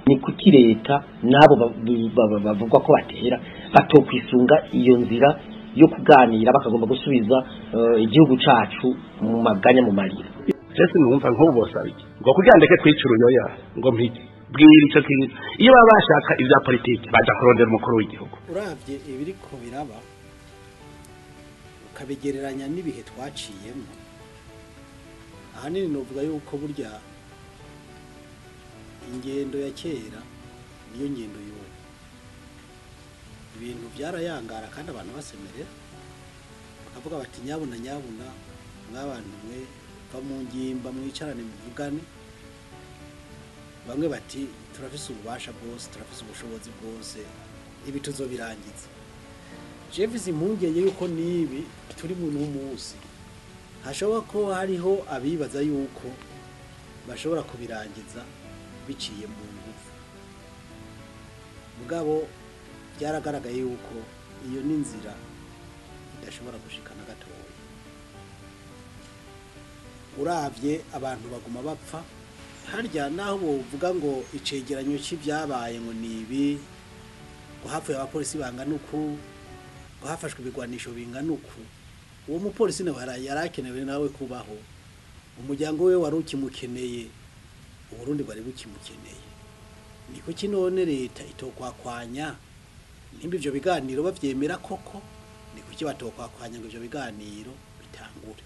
Ni kuki leta nabo bavugwa ko batera batokwisunga iyo nzira yo kuganira, bakagomba gusubiza igihugu cacu mu maganya, mu marira? Jese numva nk'ubu bosaba iki ngo kugira ndeke kwica uruyoya ngo mpige bwira ico kintu? Iyo baba bashaka ivya politiki, baja kurondera umukuru w'igihugu. Uravye ibiriko biraba, ukabigereranya n'ibihe twaciyemo, ahanini novuga yuko burya ingendo ya kera niyo ngendo y'ubu. Ibintu byarayangara kandi abantu basemerera, bakavuga bati: "Nyabuna, nyabuna, mwabantu mwe, va mu ngimba, mwicarane muvugane." Bamwe bati: "Turafise ububasha bwose, turafise ubushobozi bwose, ibi tuzobirangiza." Jewe mfise impungenge yuko nibi turi mu munsi hashobora ko hariho abibaza yuko bashobora kubirangiza biciye mu ngufu. Mugabo byaragaragaye yuko iyo ni inzira idashobora gushika na gatoya. Uravye abantu baguma bapfa harya, naho bovuga ngo icegeranyo c'ivyabaye ngo ni ibi, ngo hapfuye abapolisi bangana uku, ngo hafashwe ibigwanisho bingana uku, uwo mupolisi nawe yari akenewe nawe kubaho, umuryango we wari ukimukeneye, Uburundi bwari bukimukeneye. Ni kuki none leta itokwakwanya, nimba ivyo biganiro bavyemera koko, ni kuki batokwakwanya ngo ivyo biganiro bitangure?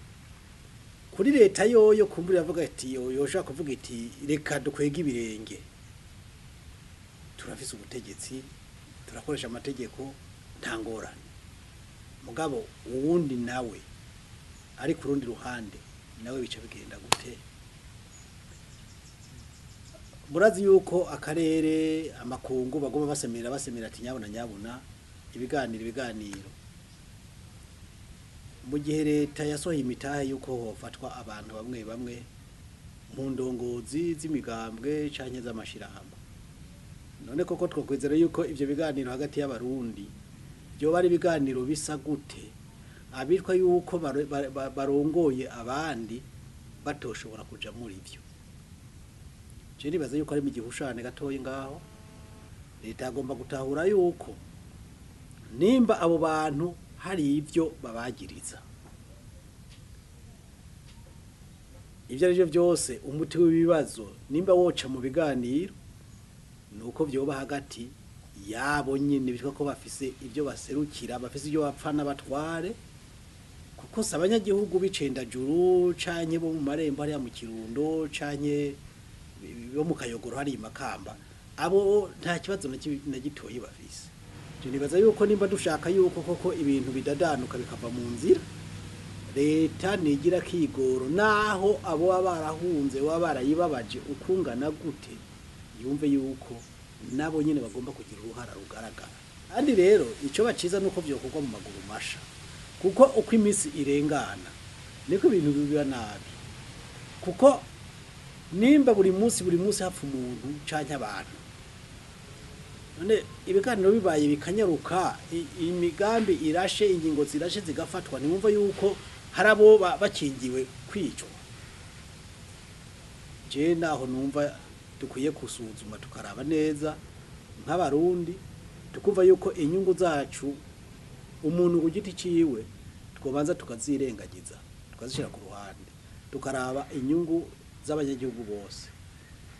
Kuri leta yoyo kumbura iravuga iti, yoshobora kuvuga iti: "Reka dukwege ibirenge, turafise ubutegetsi, turakoresha amategeko, nta ngorane." Mugabo uwundi nawe ari ku rundi ruhande, nawe bica bigenda gute? Murazi yuko akarere, amakungu baguma basemera, basemera ati: "Nyabuna, nyabuna, ibiganiro, ibiganiro." Mu gihe leta yasohoye imitahe yuko hofatwa abantu bamwe bamwe mu ndongozi z'imigambwe canke z'amashirahamwe, none koko twokwizera yuko ivyo biganiro hagati y'Abarundi vyoba ari ibiganiro bisa gute, abitwa yuko barongoye abandi batoshobora kuja muri vyo? Je nibaza yuko ari mu gihushane gatoyi ngaho. Leta agomba gutahura yuko nimba abo bantu hari ivyo babagiriza, ivyo ari byo byose, umuti w'ibibazo nimba woca mu biganiro, nuko vyoba hagati yabo nyene bitwa ko bafise ivyo baserukira, bafise ivyo bapfa n'abatware, kuko si abanyagihugu b'Icendajuru canke bo mu Marembo hariya mu Kirundo canke bo mu Kayogoro hariya i Makamba. Abo nta kibazo na gitoyi bafise. Je nibaza yuko nimba dushaka yuko koko ibintu bidadanuka, bikava mu nzira, leta nigira kigoro, naho abo baba barahunze baba barayibabaje ukungana gute, yumve yuko nabo nyene bagomba kugira uruhara rugaragara. Kandi rero ico baciza nuko vyokorwa mu maguru masha, kuko uko iminsi irengana niko ibintu biba nabi, kuko nimba buri munsi, buri munsi hapfa umuntu canke abantu, none ibiganiro bibaye bikanyaruka, imigambi irashe, ingingo zirashe zigafatwa, ntimwumva yuko hari abo bakingiwe kwicwa? Je naho numva dukwiye gusuzuma, tukaraba neza nk'Abarundi, tukumva yuko inyungu zacu umuntu ku giti ciwe twobanza tukazirengagiza, tukazishyira ku ruhande, tukaraba inyungu z'abanyagihugu bose,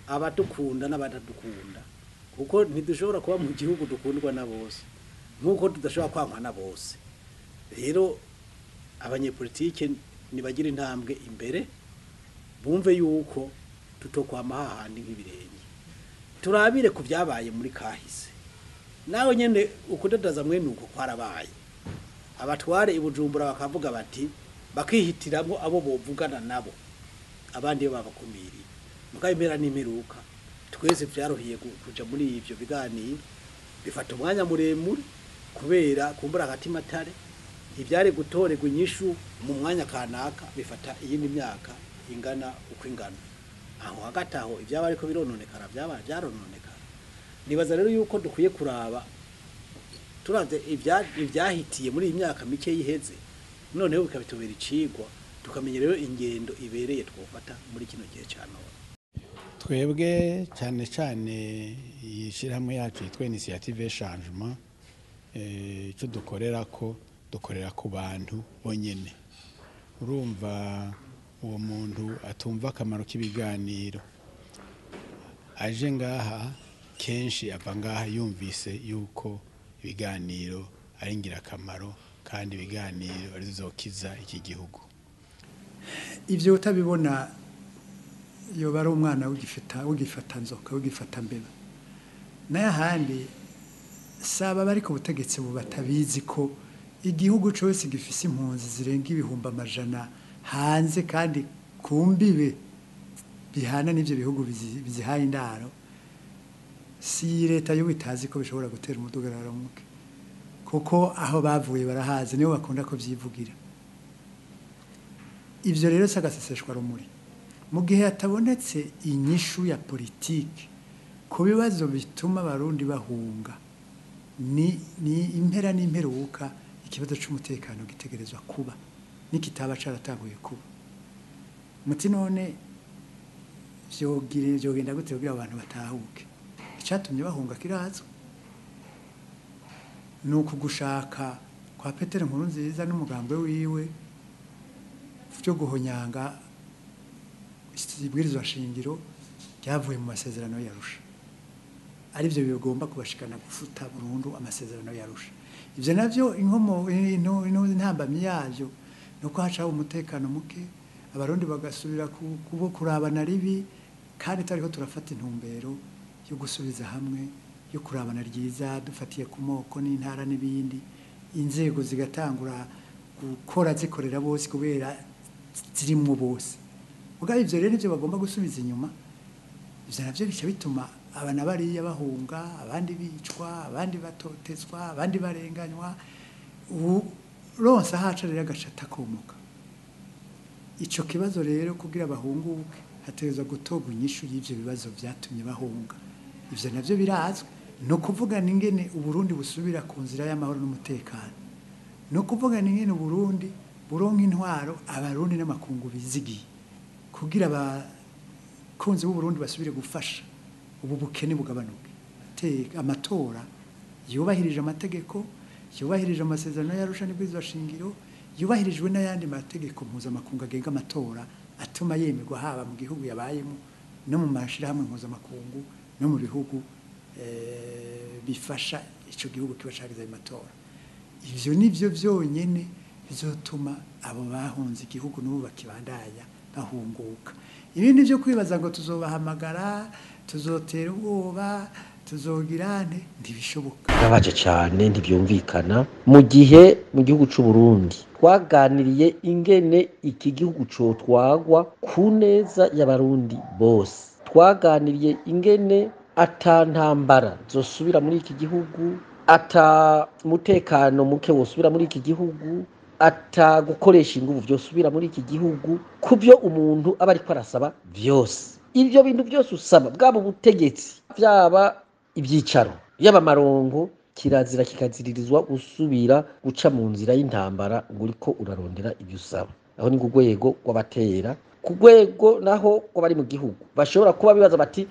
abadukunda n'abatadukunda, kuko ntidushobora kuba mu gihugu dukundwa na bose nk'uko tudashobora kwankwa na bose. Rero abanyepolitike nibagira intambwe imbere, bumve yuko tutokwama hahandi nk'ibirenge. Turabire ku byabaye muri kahise, nawe nyene ukudadaza mwene uko kwarabaye. Abatware i Bujumbura bakavuga bati, bakihitiramwo abo bovugana nabo, abandi iyo babakumiriye. Mugabo impera n'imperuka twese vyaruhiye kuja muri ivyo biganiro, bifata umwanya muremure kubera kumbura agatima tare ivyari gutorerwa inyishu mu mwanya kanaka bifata iyindi myaka ingana uko ingana. Aho hagati aho ivyaba ariko birononekara, vyaba vyarononekara. Nibaza rero yuko dukwiye kuraba, turavye ivyahitiye muri iyi myaka mike yiheze, noneho bikabitubera icigwa, tukamenya rero ingendo ibereye twofata muri kino gihe ca none. Twebwe cyane cyane iyi shyirahamwe yacu yitwa Initiative Changement, icyo dukorera ko dukorera ku bantu bonyine. Urumva uwo muntu atumva akamaro k'ibiganiro aje ngaha, kenshi ava ngaha yumvise yuko ibiganiro ari ingirakamaro kandi ibiganiro arizokiza iki gihugu. Ibyo utabibona yoba ari umwana w'igifata nzoka, w'igifata mbeba. N'ahandi saba bari ku butegetsi ubu batabizi ko igihugu cyose gifise impunzi zirenga 100,000 hanze, kandi ku mbibe bihana n'ibyo bihugu bizihaye indaro. Si leta y'ubu itazi ko bishobora gutera umudugararo muke, kuko aho bavuye barahazi, nibo bakunda kubyivugira. Ibyo rero si agaseseshwa rumuri. Mu gihe hatabonetse inyishu ya politiki ku bibazo bituma abarundi bahunga, ni impera n'imperuka ikibazo cy'umutekano gitegerezwa kuba nikitaba caratanguye kuba. Muti none vyogenda gute kugira abantu batahuke? Icatumye bahunga kirazwi, ni ukugushaka kwa Petero Nkurunziza n'umugambwe wiwe byo guhonyanga ibwirizwa shingiro ryavuye mu masezerano y'Arusha, ari byo bigomba kubashikana gufuta burundu amasezerano y'Arusha. Ivyo navyo inkomo intambamyi yavyo nuko hacaho umutekano muke, abarundi bagasubira kubo kurabana ribi, kandi tariho turafata intumbero yo gusubiza hamwe, yo kurabana ryiza dufatiye ku moko n'intara n'ibindi, inzego zigatangura gukora zikorera bose kubera zirimwo bose. Mugabo ivyo rero nivyo bagomba gusubiza inyuma. Ivyo navyo bica bituma abana bariya bahunga, abandi bicwa, abandi batotezwa, abandi barenganywa. Ubu ronsa haca rero agaca atakomoka. Ico kibazo rero kugira bahunguke hategerezwa gutorwa inyishu y'ivyo bibazo vyatumye bahunga. Ivyo navyo birazwi, no kuvuga n'ingene Uburundi busubira ku nzira y'amahoro n'umutekano, no kuvuga n'ingene Uburundi buronka intwaro abarundi n'amakungu bizigiye, kugira abakunzi b'Uburundi basubire gufasha ubu bukene bugabanuke. Amatora yubahirije amategeko, yubahirije amasezerano y'Arusha n'ibwirizwa shingiro, yubahirijwe n'ayandi mategeko mpuzamakungu agenga amatora atuma yemerwa haba mu gihugu yabayemo no mu mashirahamwe mpuzamakungu no mu bihugu bifasha ico gihugu kiba cagize ayo matora. Ivyo nivyo vyonyene bizotuma abo bahunze igihugu n'ubu bakibandanya bahunguka. Ibindi byo kwibaza ngo tuzobahamagara, tuzotera ubwoba, tuzogirane, ntibishoboka. Birabaje cyane, ntibyumvikana. Mu gihe mu gihugu c'u Burundi twaganiriye ingene iki gihugu cotwagwa ku neza y'abarundi bose, twaganiriye ingene ata ntambara zosubira muri iki gihugu, ata mutekano muke wosubira muri iki gihugu, ata gukoresha inguvu vyosubira muri iki gihugu, kubyo umuntu aba ariko arasaba vyose. Ivyo bintu byose usaba, bwaba ubutegetsi, byaba ibyicaro, yaba amarongo, kirazira kikaziririzwa gusubira guca mu nzira y'intambara ngo uriko urarondera ibyo usaba. Aho ni ku rwego rw'abatera, ku rwego naho rw'abari mu gihugu bashobora kuba bibaza bati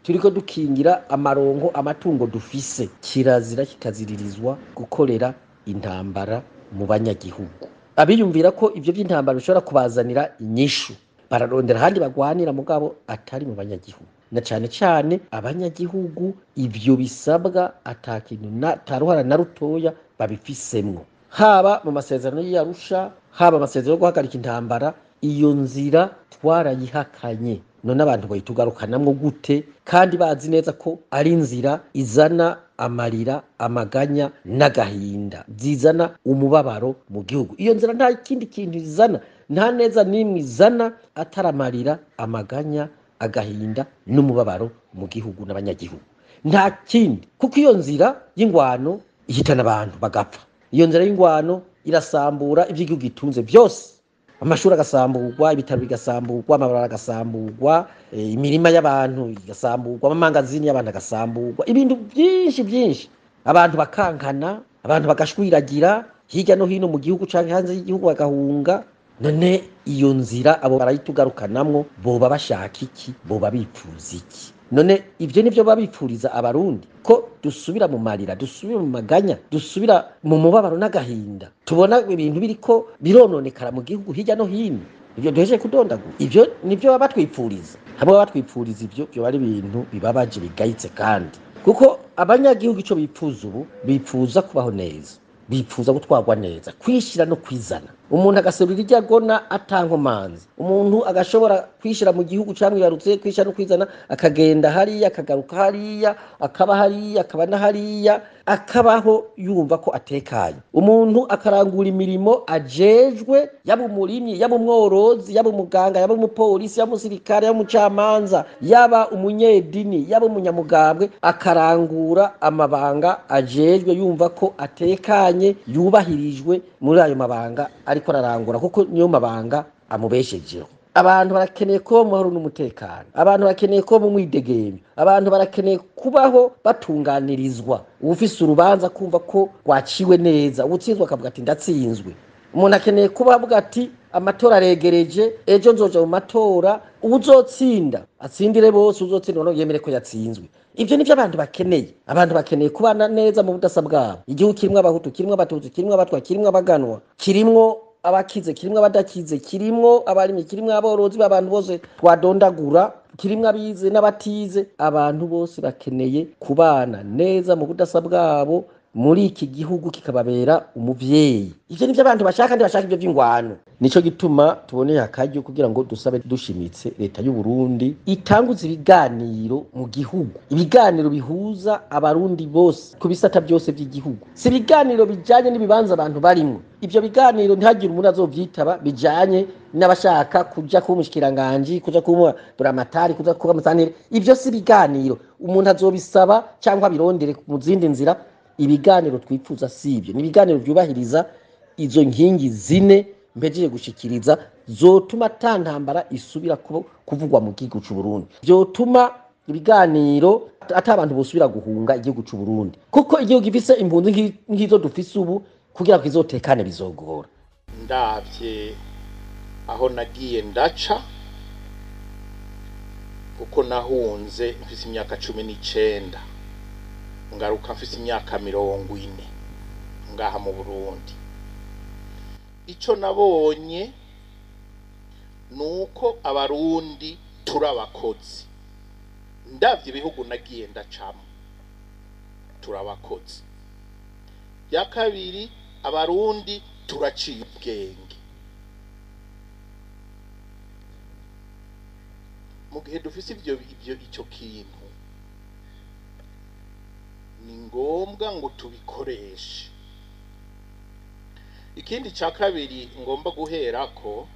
turiko dukingira amarongo, amatungo dufise. Kirazira kikaziririzwa gukorera intambara mu banyagihugu. Abiyumvira ko ivyo by'intambara bishobora kubazanira inyishu, bararondera ahandi bagwanira, mugabo atari mu banyagihugu. Na cane cane abanyagihugu ivyo bisabwa ata kintu taruhara na rutoya babifisemwo, haba mu masezerano y'Arusha, haba amasezerano yo guhagarika intambara. Iyo nzira twarayihakanye. None abantu bayitugarukanamwo gute kandi bazi neza ko ari inzira izana amarira, amaganya n'agahinda, zizana umubabaro mu gihugu? Iyo nzira nta kindi kintu izana, nta neza n'imwe izana atari amarira, amaganya, agahinda n'umubabaro mu gihugu n'abanyagihugu, nta kindi. Kuko iyo nzira y'ingwano ihitana abantu bagapfa, iyo nzira y'ingwano irasambura ivy'igihugu gitunze byose, amashuri agasamburwa, ibitaro bigasamburwa, amabarabara agasamburwa, imirima y'abantu igasamburwa, amamangazini y'abantu agasamburwa, ibintu byinshi byinshi, abantu bakankana, abantu bagashwiragira hirya no hino mu gihugu canke hanze y'igihugu bagahunga. None iyo nzira abo barayitugarukanamwo boba bashaka iki? Boba bipfuza iki? None ivyo nivyo babipfuriza abarundi, ko dusubira mu marira, dusubira mu maganya, dusubira mu mubabaro n'agahinda, tubona ibintu biriko birononekara mu gihugu hirya no hino, ivyo duhejeje kudondagura, ivyo nivyo baba batwipfuriza? Hamwe baba batwipfuriza ivyo, vyoba ari ibintu bibabaje bigayitse, kandi kuko abanyagihugu ico bipfuza ubu, bipfuza kubaho neza, bipfuza gutwarwa neza, kwishira no kwizana, umuntu agaserura iryo agona atankomanzi, umuntu agashobora kwishira mu gihugu camwibarutse, kwishira no kwizana, akagenda hariya, akagaruka hariya, akaba hariya, akaba na hariya, akabaho yumva ko atekanye. Umuntu akarangura imirimo ajejwe, yaba umurimyi, yaba umworozi, yaba umuganga, yaba umupolisi, yaba umusirikare, yaba umucamanza, yaba umunyedini, yaba umunyamugambwe, akarangura amabanga ajejwe yumva ko atekanye, yubahirijwe muri ayo mabanga ariko ararangura, kuko niyo mabanga amubeshejeho. Abantu barakeneye kuba mu mahoro n'umutekano, abantu barakeneye kuba mu mwidegemvyo, abantu barakeneye kubaho batunganirizwa. Uwufise urubanza kumva ko rwaciwe neza, uwutsinzwe akavuga ati ndatsinzwe. Umuntu akeneye kuba avuga ati amatora aregereje, ejo nzoja mu matora, uwuzotsinda atsindire bose, uwuzotsindwa nawe yemere ko yatsinzwe. Ivyo nivyo abantu bakeneye. Abantu bakeneye kubana neza mu budasa bwabo. Igihugu kirimwo abahutu, kirimwo abatutsi, kirimwo abatwa, kirimwo abaganwa, kirimwo abakize, kirimwo abadakize, kirimwo abarimyi, kirimwo aborozi, abantu bose twadondagura, kirimwo abize n'abatize. Abantu bose bakeneye kubana neza mu budasa bwabo muri iki gihugu, kikababera umuvyeyi. Ivyo nivyo abantu bashaka, ntibashaka ivyo vy'ingwano. Nico gituma tuboneye akaryo kugira ngo dusabe dushimitse leta y'u Burundi itanguze ibiganiro mu gihugu, ibiganiro bihuza abarundi bose ku bisata byose by'igihugu. Si ibiganiro bijanye n'ibibanza abantu barimwo. Ivyo biganiro ntihagire umuntu azovyitaba bijanye n'abashaka kuja kuba umushikiranganji, kuja kuba buramatari, kuja kuba umusanire. Ivyo si ibiganiro, umuntu azobisaba cyangwa abirondere mu zindi nzira. Ibiganiro twipfuza si ivyo, ni ibiganiro vyubahiriza izo nkingi zine mpejeje gushikiriza, zotuma ata ntambara isubira kuvugwa mu gihugu c'u Burundi, vyotuma ibiganiro ata abantu bosubira guhunga igihugu c'u Burundi, kuko igihugu gifise impunzi nk'izo dufise ubu, kugira ngo kizotekane bizogora. Ndavye aho nagiye ndaca, kuko nahunze mfise imyaka 19, ngaruka mfise imyaka 40 ngaha mu Burundi. Ico nabonye nuko abarundi turabakozi. Ndavye ibihugu nagiye ndacamo, turabakozi. Ya kabiri, abarundi turaciye ubwenge. Mu gihe dufise ivyo ico kintu, ni ngombwa ngo tubikoreshe. Ikindi ca kabiri ngomba guherako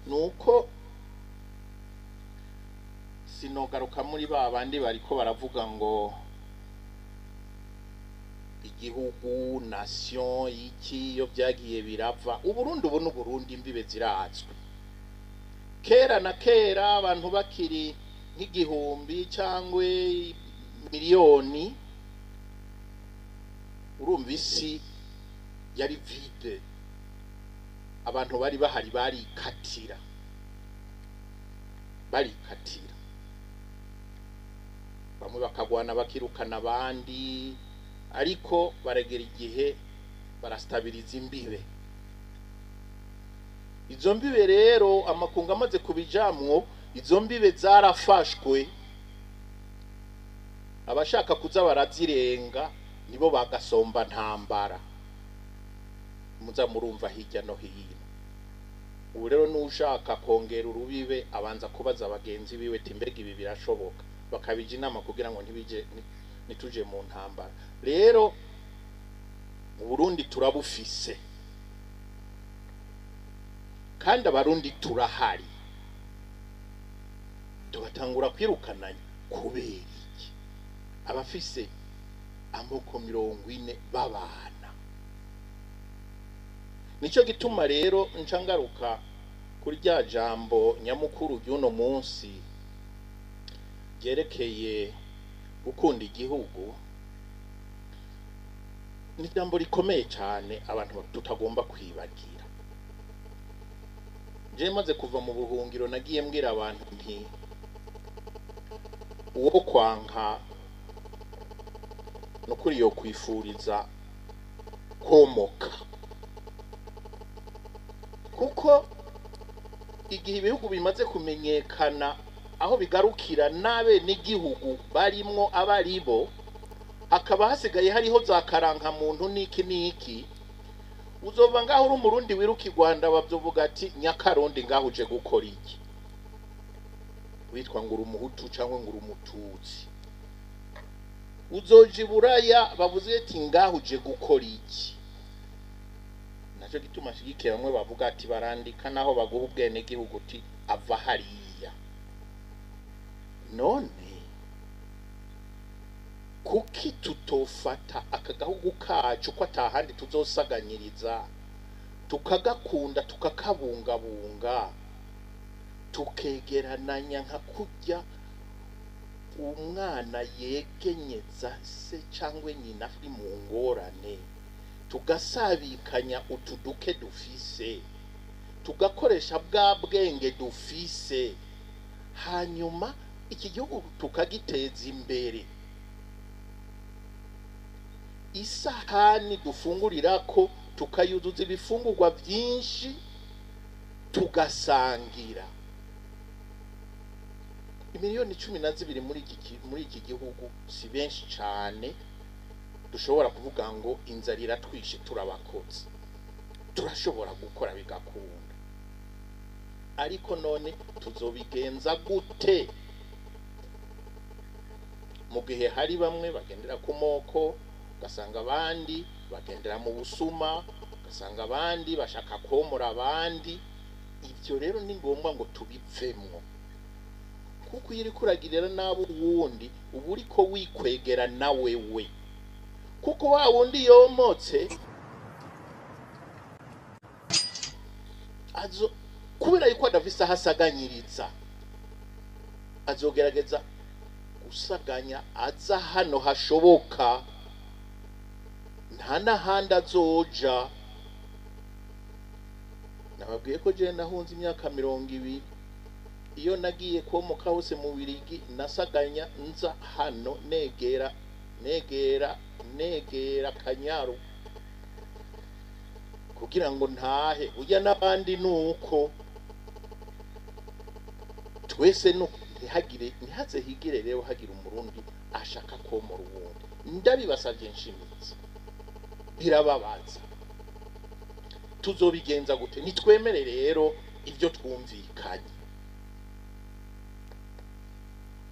nuko sinogaruka muri ba bandi bariko baravuga ngo igihugu nation iki iyo byagiye birava. Uburundi ubu n'Uburundi imbibe zirazwi. Kera na kera abantu bakiri nk'igihumbi cyangwa miliyoni, urumva isi yari vide, abantu bari bahari barikatira, barikatira, bamwe bakagwana bakirukana abandi, ariko baragera igihe barastabiriza imbibe. Izo mbibe rero amakungu amaze kubijamwo, izo mbibe zarafashwe, abashaka kuza barazirenga nibo bagasomba ntambara, muza murumva hirya no hino. Ubu rero n'ushaka kongera urubibe abanza kubaza bagenzi biwe ati mbega ibi birashoboka, bakabija inama kugira ngo ntibije nituje mu ntambara. Rero mu Burundi turabufise, kandi abarundi turahari, tugatangura kwirukananya kubera iki? Abafise amoko 40 babana. Nico gituma rero ncangaruka kuri rya jambo nyamukuru ry'uno munsi ryerekeye gukunda igihugu. Ni jambo rikomeye cyane abantu tutagomba kwibagira. Je maze kuva mu buhungiro nagiye mbwira abantu nti uwo kwanka nukuri yo kwifuriza komoka, kuko igihe ibihugu bimaze kumenyekana aho bigarukira nabe n'igihugu barimwo abaribo, hakaba hasigaye hariho za karanka muntu niki niki, uzova ngaho uri umurundi wiruka i Rwanda bavyovuga ati nyakarundi ngaho uje gukora iki, witwa ngo uri umuhutu cyangwa ngo uri umututsi. Uzoja i Buraya bavuze ati ngaho uje gukora iki. Naco gituma ashigikiye bamwe bavuga ati barandika naho baguha ubwenegihugu uti ava hariya. None kuki tutofata aka gahugu kacu ko atahandi tuzosaganyiriza, tukagakunda tukakabungabunga, tukegerananya nka kurya umwana yegenyeza se cyangwa nyina ari mu ngorane, tugasabikanya utuduke dufise, tugakoresha bwa bwenge dufise, hanyuma iki gihugu tukagiteza imbere. Isahani dufungurirako tukayuzuza ibifungurwa byinshi tugasangira. Imiliyoni 12 muri iki gihugu si benshi cyane dushobora kuvuga ngo inzara iratwishe turabakoze, turashobora gukora bigakunda. Ariko none tuzobigenza gute mu gihe hari bamwe bagendera ku moko, ugasanga abandi bagendera mu busuma, ugasanga abandi bashaka komora abandi? Ibyo rero ni ngombwa ngo tubivemwo, kuko iyo uriko uragirira nabi uwundi uba uriko wikwegera na wewe, kuko wa wundi yomotse azo kubera yuko adafise aho asaganyiriza, azogerageza gusaganya aza hano hashoboka, nta n'ahandi azoja. Nababwiye ko je nahunze imyaka 20, iyo nagiye komoka hose mu Birigi nasaganya nza hano negera negera negera Kanyaru kugira ngo ntahe. Ujya n'abandi nuko twese no ntihagire ntihaze higire rero hagira umurundi ashaka komora uwundi. Ndabibasavye nshimitse, birababaza. Tuzobigenza gute? Nitwemere rero ibyo twumvikanye.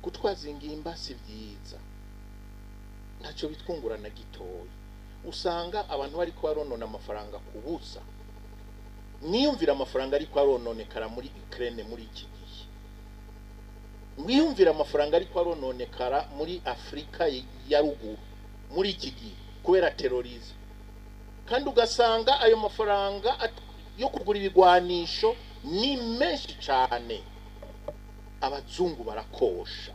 Gutwaza ingimba si byiza, ntacyo bitwungura na gitoya. Usanga abantu bariko baronona amafaranga kubusa. Niyumvira amafaranga ariko arononekara muri Ukraine muri iki gihe, mwiyumvira amafaranga ariko arononekara muri Afrika ya ruguru muri iki gihe kubera terrorism, kandi ugasanga ayo mafaranga yo kugura ibigwanisho ni menshi cyane. Abazungu barakosha,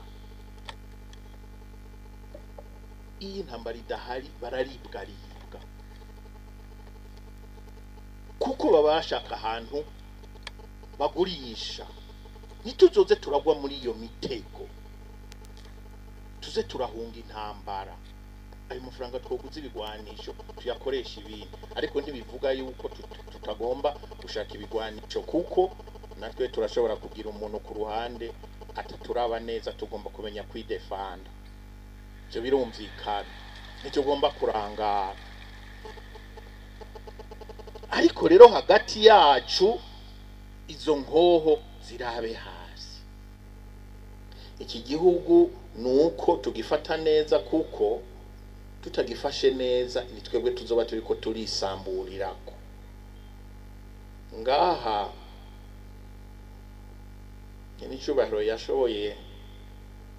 iyi ntambara idahari bararibwa ribwa, kuko baba bashaka ahantu bagurisha. Ntituzoze turagwa muri iyo mitego, tuze turahunga intambara. Ayo mafaranga twoguze ibigwanisho tuyakoresha ibindi, ariko ntibivuga yuko tutagomba gushaka ibigwanisho, kuko natwe turashobora kugira umuntu ku ruhande ataturaba neza, tugomba kumenya kwidefanda. Ibyo birumvikana, ntitugomba kurangara. Ariko rero hagati yacu izo nkoho zirabe hasi. Iki gihugu nuko tugifata neza, kuko tutagifashe neza ni twebwe tuzoba turiko turisamburirako. Ngaha Nyenicubahiro yashoboye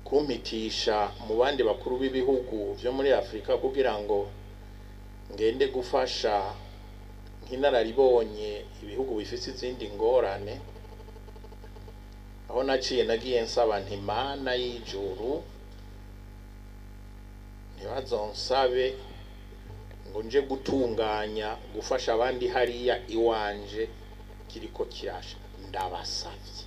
kumpitisha mu bandi bakuru b'ibihugu vyo muri Afrika kugira ngo ngende gufasha nk'inararibonye ibihugu bifise izindi ngorane. Aho naciye nagiye nsaba nti Mana y'ijuru ntibazonsabe ngo nje gutunganya gufasha abandi hariya iwanje kiriko kirasha. Ndabasavye,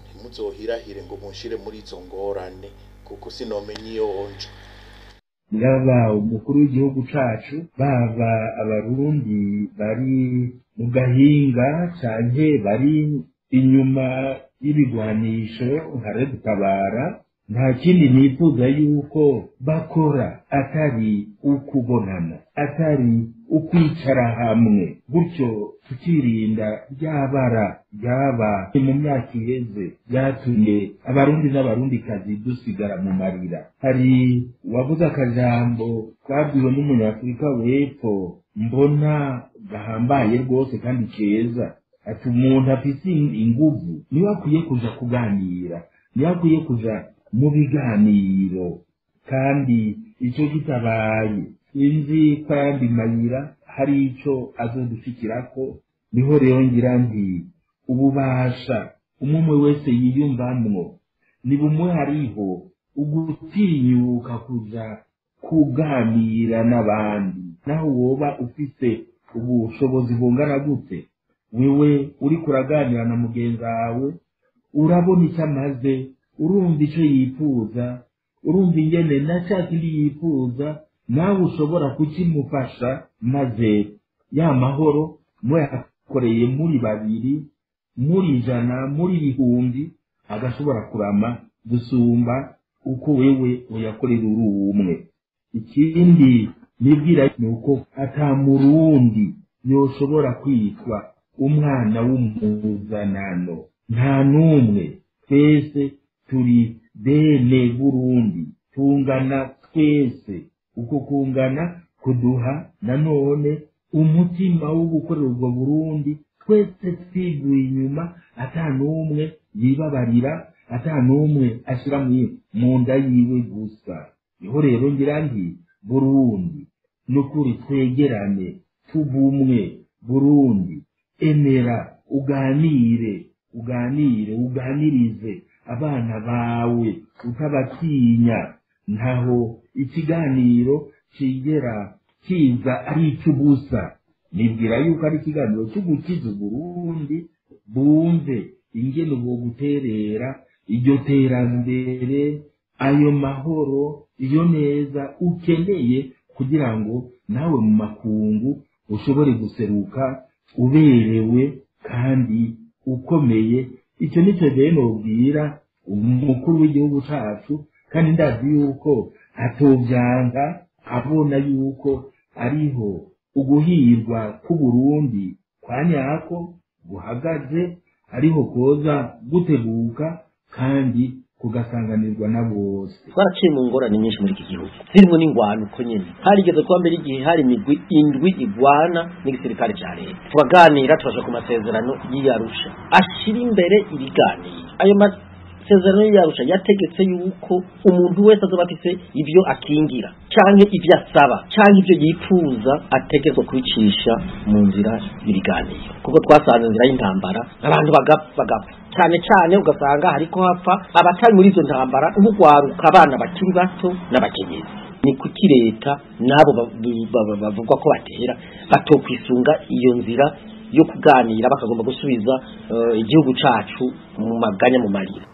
ntimuzohirahire ngo munshire muri izo ngorane, kuko sinomenya iyo nja. Yaba umukuru w'igihugu cacu, baba abarundi bari mu gahinga canke bari inyuma y'ibigwanisho nka Red Tabara, nta kindi nifuza yuko bakora atari ukubonana, atari ukwicara hamwe, gutyo tukirinda ryabara ryaba mu myaka iheze ryatumye abarundi n'abarundikazi dusigara mu marira. Hari uwavuze akajambo twabwiwe n'umunyafurika w'epfo, mbona gahambaye rwose kandi keza, ati: "Umuntu afise inguvu niwe akwiye kuja kuganira, niwe akwiye kuja mu biganiro." Kandi icyo kitabaye, sinzi ko ayandi mayira hari ico azodushikirako. Niho rero ngira nti ububasha umwe wese yiyumvamwo ni bumwe, hariho ugutinyuka kuja kuganira n'abandi, naho woba ufise ubushobozi bungana gute, wewe uriko uraganira na mugenzi wawe, urabona icyo amaze, urumva icyo yifuza, urumva ingene na ca kindi yifuza nawe ushobora kukimufasha, maze ya mahoro muyakoreye muri babiri, muri 100, muri 1000, agashobora kurama gusumba uko wewe uyakorera uri umwe. Ikindi nibwira ni uko ata murundi yoshobora kwitwa umwana w'umuzanano, nta n'umwe. Twese turi bene Burundi, tungana twese. Uko kungana kuduha nanone umutima wo gukorera ubwo Burundi twese twiguye inyuma, ata n'umwe yibabarira, ata n'umwe ashira mu nda yiwe gusa. Niho rero ngira nti: Burundi, nukuri twegerane, tubumwe. Burundi, emera uganire, uganire, uganirize abana bawe utabatinya. Ntaho ikiganiro kigera kiza ari icy'ubusa. Nibwira yuko ari ikiganiro cyo gukiza Uburundi, bumve ingene bwo guterera iryo terambere, ayo mahoro, iyo neza ukeneye kugira ngo nawe mu makungu ushobore guseruka uberewe kandi ukomeye. Icyo nicyo rero nobwira umukuru w'igihugu cacu, kandi ndazi yuko atovyanga, abona yuko ariho uguhirwa k'Uburundi kwa nyako guhagaze, ariho koza guteguka kandi kugasanganirwa na bose. Twaraciye mu ngorane nyinshi muri iki gihugu, zirimo n'ingwano. Uko nyene harigeze kuba mbere igihe hari imigwi indwi igwana n'igisirikare ca leta, turaganira, turaja ku masezerano y'Iyarusha ashira imbere ibiganiro. Ayo masezerano y'Iyarusha yategetse yuko umuntu wese azoba afise ivyo akingira canke ivyo asaba canke ivyo yifuza ategerezwa kubicisha mu nzira y'ibiganiro, kuko twasanze inzira y'intambara abantu bagapfa cyane cyane, ugasanga hariko hapfa abatari muri izo ntambara, nk'ugwaruka, abana bakiri bato n'abakenyezi. Ni kuki leta n'abo bavugwa ko batera batokwisunga iyo nzira yo kuganira, bakagomba gusubiza igihugu cacu mu maganya, mu marira?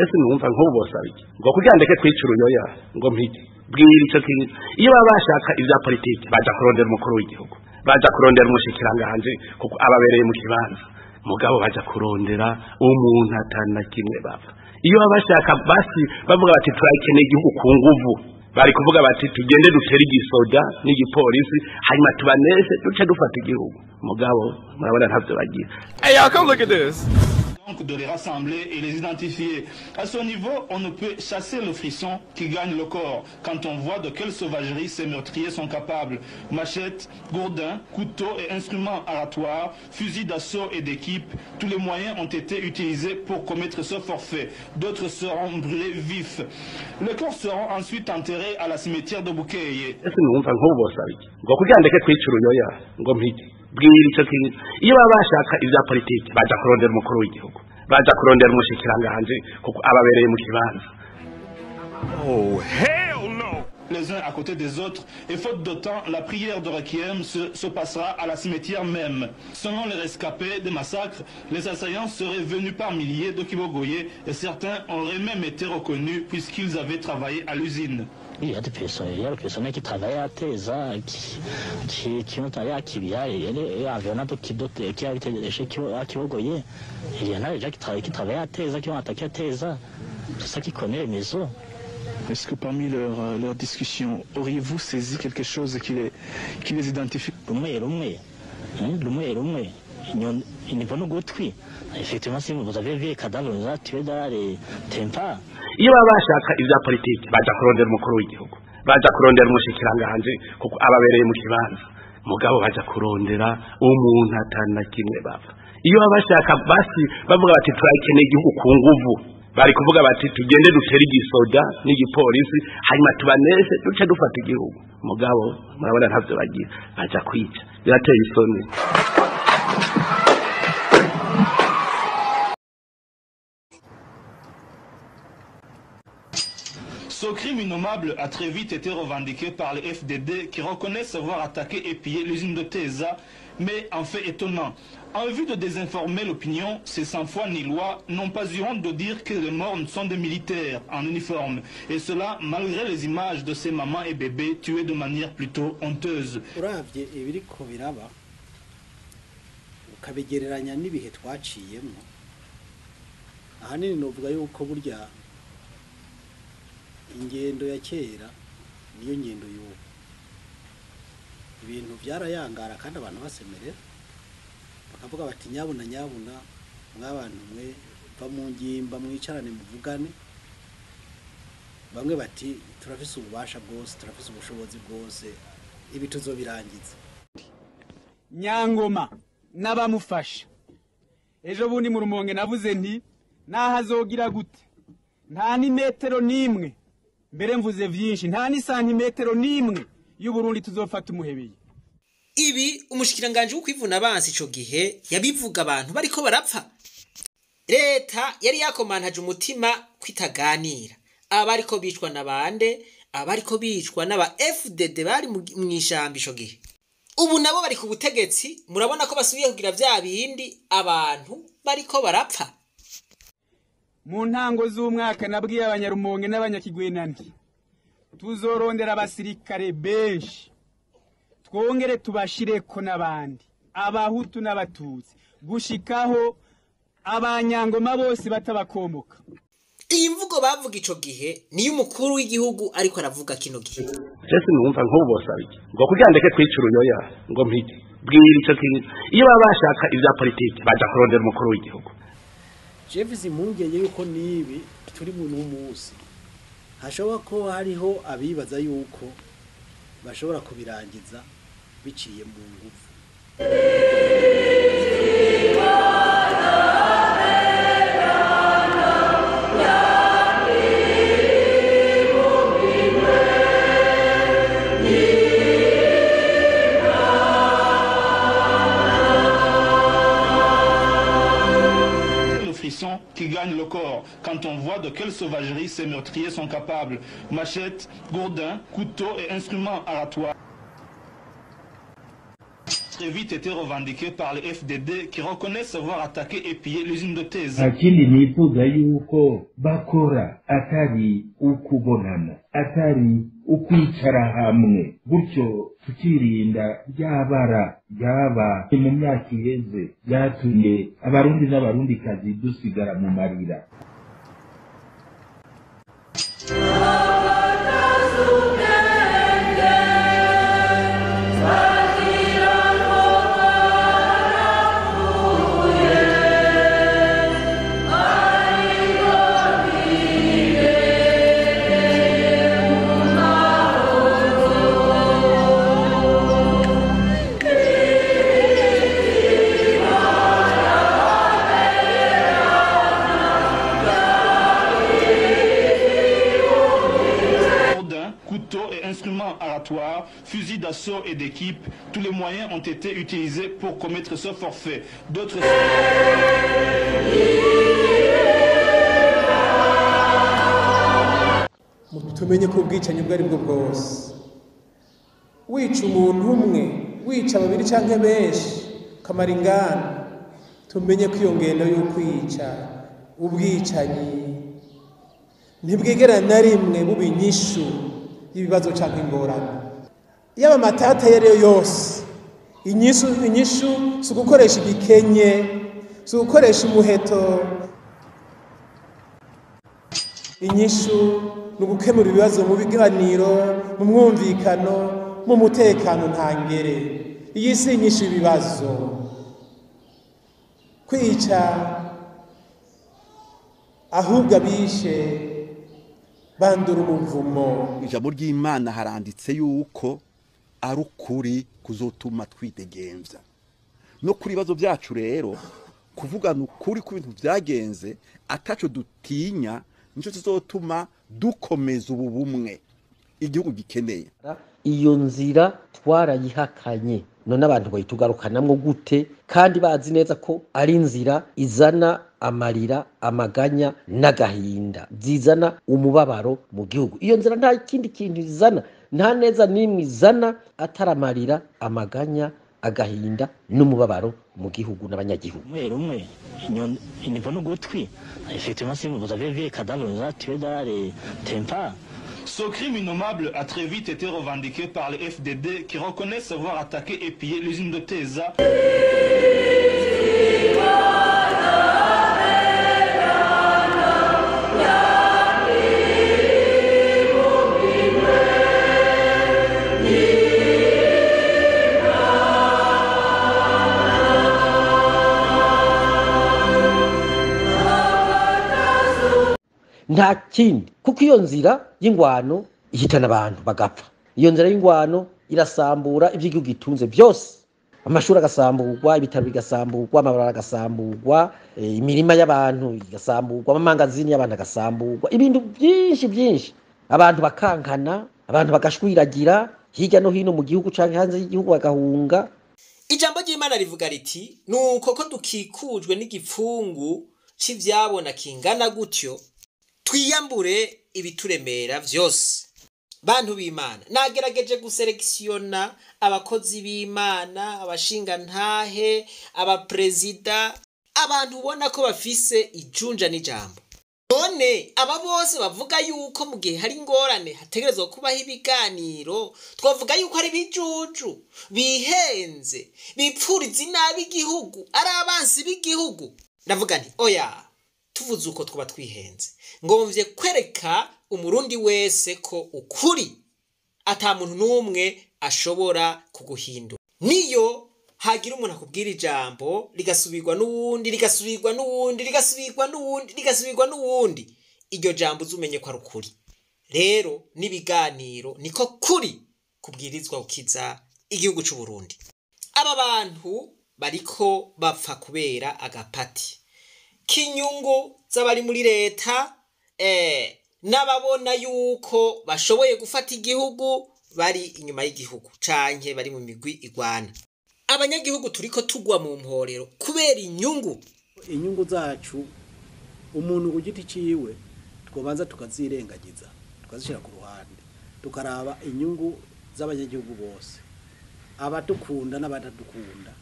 Ese numva nk'ubu bosaba iki ngo kugira ndeke kwica uruyoya, ngo mpige? Bwira ico kintu. Iyo baba bashaka ivya politiki, baja kurondera umukuru w'igihugu, baja kurondera umushikiranganji, kuko ababereye mu kibanza. Mugabo baja kurondera umuntu atana kimwe bapfa. Iyo baba bashaka, basi bavuga bati: "Turakeneye igihugu ku nguvu," bari kuvuga bati: "Tugende dutere igisoda n'igipolisi, hanyuma tubaneshe, duce dufata igihugu." Mugabo murabona ntavyo bagira. Hey, y'all, come look at this. Donc de les rassembler et les identifier. À ce niveau, on ne peut chasser le frisson qui gagne le corps quand on voit de quelle sauvagerie ces meurtriers sont capables. Machettes, gourdins, couteaux et instruments aratoires, fusils d'assaut et d'équipe, tous les moyens ont été utilisés pour commettre ce forfait. D'autres seront brûlés vifs. Les corps seront ensuite enterrés à la cimetière de Bukeye. Ese numva nk'ubu bosaba iki ngo kugira ndeke kwica uruyoya, ngo mpige? Bwira ico kintu. Iyo baba bashaka ivya politiki, baja kurondera umukuru w'igihugu, baja kurondera umushikiranganji, kuko ababereye mu kibanza. Oh, hell no! les uns à côté des autres et faute de temps, la prière de requiem se passera à la cimetière même. Selon les rescapés des massacres, les assaillants seraient venus par milliers de Kibogoye et certains auraient même été reconnus puisqu'ils avaient travaillé à l'usine. Il y a des personnes, il y a des personnes qui travaillent à Teza, qui ont travaillé à Kibia, et environ qui a été à Kibogoye. Il y en a déjà qui travaillaient à Teza, qui ont attaqué à Teza. C'est ça qui connaît les maisons. Est-ce que parmi leurs discussions, auriez-vous saisi quelque chose qui les identifie? Effectivement, si vous avez vu les cadavres, on les a tués dans les tempas. Iyo baba bashaka ibya politiki baja kurondera umukuru w'igihugu, baja kurondera umushikiranganji kuko ababereye mu kibanza, mugabo baja kurondera umuntu atana kimwe bapfa. Iyo baba bashaka basi bavuga bati turakeneye igihugu ku nguvu, bari kuvuga bati tugende dutere igisoda n'igipolisi hanyuma tubaneshe duce dufata igihugu, mugabo murabona ntavyo bagira, baja kwica. Birateye isoni. Ce crime innommable a très vite été revendiqué par les FDD qui reconnaissent avoir attaqué et pillé l'usine de Teza, mais en fait étonnant. En vue de désinformer l'opinion, ces sans foi ni loi n'ont pas eu honte de dire que les morts sont des militaires en uniforme. Et cela malgré les images de ces mamans et bébés tués de manière plutôt honteuse. Uravye ibiriko biraba ukabigereranya n'ibihe twaciyemwo, ahanini novuga yuko burya ingendo ya kera niyo ngendo y'ubu. Ibintu byarayangara kandi abantu basemerera bakavuga bati nyabuna nyabuna mwabantu mwe va mu ngimba mwicarane muvugane. Bamwe bati turafise ububasha bwose, turafise ubushobozi bwose, ibi tuzobirangiza. Nyangoma n'abamufasha ejo bundi mu Rumonge navuze nti nahazogira gute, nta n'imetero n'imwe, mbere mvuze vyinshi, nta n'isantimetero n'imwe y'Uburundi tuzofata umuhebeye. Ibi umushikiranganje w'ukwivuna abansi ico gihe yabivuga abantu bariko barapfa. Leta yari yakomantaje umutima kwitaganira, abariko bicwa nabande, abariko bicwa n'aba FDD bari mw'ishamba ico gihe. Ubu nabo bari ku butegetsi, murabona ko basubiye kugira vya bindi abantu bariko barapfa. Mu ntango z'umwaka nabwiye abanyarumonge n'abanyakigwena nti tuzorondera abasirikare benshi, twongere tubashireko n'abandi, abahutu n'abatutsi, gushikaho abanyangoma bose batabakomoka. Iyi mvugo bavuga ico gihe niyo umukuru w'igihugu ariko aravuga kino gihe. Jese numva nk'ubu bosaba iki ngo kugira ndeke kwica uruyoya ngo mpige, bwira ico kintu. Iyo baba bashaka ibya politiki baja kurondera umukuru w'igihugu. Jeff impungenge yuko nibi turi mu munsi hashobora ko hariho abibaza yuko bashobora kubirangiza biciye mu ngufu. Qui gagne le corps quand on voit de quelle sauvagerie ces meurtriers sont capables. Machettes, gourdins, couteaux et instruments aratoires. Très vite été revendiqué par les FDD qui reconnaissent avoir attaqué et pillé l'usine de Teza. Akindi nifuza yuko bakora atari ukubonana, atari ukwicara hamwe, gutyo tukirinda ryabara ryaba mu myaka iheze byatumye abarundi n'abarundikazi dusigara mu marira. Fusils d'assaut et d'équipe, tous les moyens ont été utilisés pour commettre ce forfait. D'autres... Tumenye ko ubwicanyi ubwo ari bwo bwose, wica umuntu umwe, wica babiri canke benshi, ukamara ingana, tumenye ko iyo ngendo y'ukwica, ubwicanyi, ntibwigera na rimwe buba inyishu y'ibibazo canke ingorane. Yaba amatata ayo ariyo yose, inyishu si ugukoresha igikenye, si ugukoresha umuheto. Inyishu ni ugukemura ibibazo mu biganiro, mu mwumvikano, mu mutekano ntangere. Iyi si inyishu y'ibibazo. Kwica ahubwo abishe bandura umuvumo. Ijambo ry'Imana haranditse yuko ari ukuri kuzotuma twidegemvya. No kuri ibibazo byacu rero, kuvugana ukuri ku bintu byagenze ataco dutinya, nico kizotuma dukomeza ubu bumwe igihugu gikeneye. Iyo nzira twarayihakanye, none abantu bayitugarukanamwo gute kandi bazi neza ko ari inzira izana amarira, amaganya n'agahinda, zizana umubabaro mu gihugu? Iyo nzira nta kindi kintu izana, nta neza n'imwe izana atari amarira, amaganya, agahinda n'umubabaro mu gihugu n'abanyagihugu. Umwe umwe inyoni n'ugutwi. Effectivement, si vous avez vu les cadavres, vous avez tué dans les tympas. Ce crime innommable a très vite été revendiqué par les FDD qui reconnaissent avoir attaqué et pillé l'usine de Teza. Nta kindi, kuko iyo nzira y'ingwano ihitana abantu bagapfa. Iyo nzira y'ingwano irasambura iby'igihugu gitunze byose, amashuri agasamburwa, ibitaro bigasamburwa, amabarabara agasamburwa, imirima y'abantu igasamburwa, amamangazini y'abantu agasamburwa, ibintu byinshi byinshi, abantu bakankana, abantu bagashwiragira hirya no hino mu gihugu canke hanze y'igihugu bagahunga. Ijambo ry'Imana rivuga riti: nuko ko dukikujwe n'igipfungu c'ivyabona kingana gutyo, twiyambure ibituremera vyose. Bantu b'Imana, nagerageje guselekisiyona abakozi b'Imana, abashingantahe, abaprezida, abantu ubona ko bafise ijunja n'ijambo. None aba bose bavuga yuko mu gihe hari ingorane hategerezwa kubaho ibiganiro, twavuga yuko ari bijuju bihenze, bipfuriza inabi igihugu, ari abansi b'igihugu? Ndavuga nti oya, tuvuze uko twaba twihenze. Ngomvye kwereka umurundi wese ko ukuri ata muntu n'umwe ashobora kuguhindura. Niyo hagira umuntu akubwira ijambo rigasubirwa n'uwundi, rigasubirwa n'uwundi, rigasubirwa n'uwundi, rigasubirwa n'uwundi, iryo jambo uzumenye ko ari ukuri. Rero n'ibiganiro niko kuri kubwirizwa gukiza igihugu c'u Burundi. Aba bantu bariko bapfa kubera agapati k'inyungu z'abari muri leta, n'ababona yuko bashoboye gufata igihugu bari inyuma y'igihugu canke bari mu migwi igwana. Abanyagihugu turiko tugwa mu mporero kubera inyungu. Inyungu zacu umuntu ku giti ciwe twobanza tukazirengagiza, tukazishira ku ruhande, tukaraba inyungu z'abanyagihugu bose, abadukunda n'abatadukunda,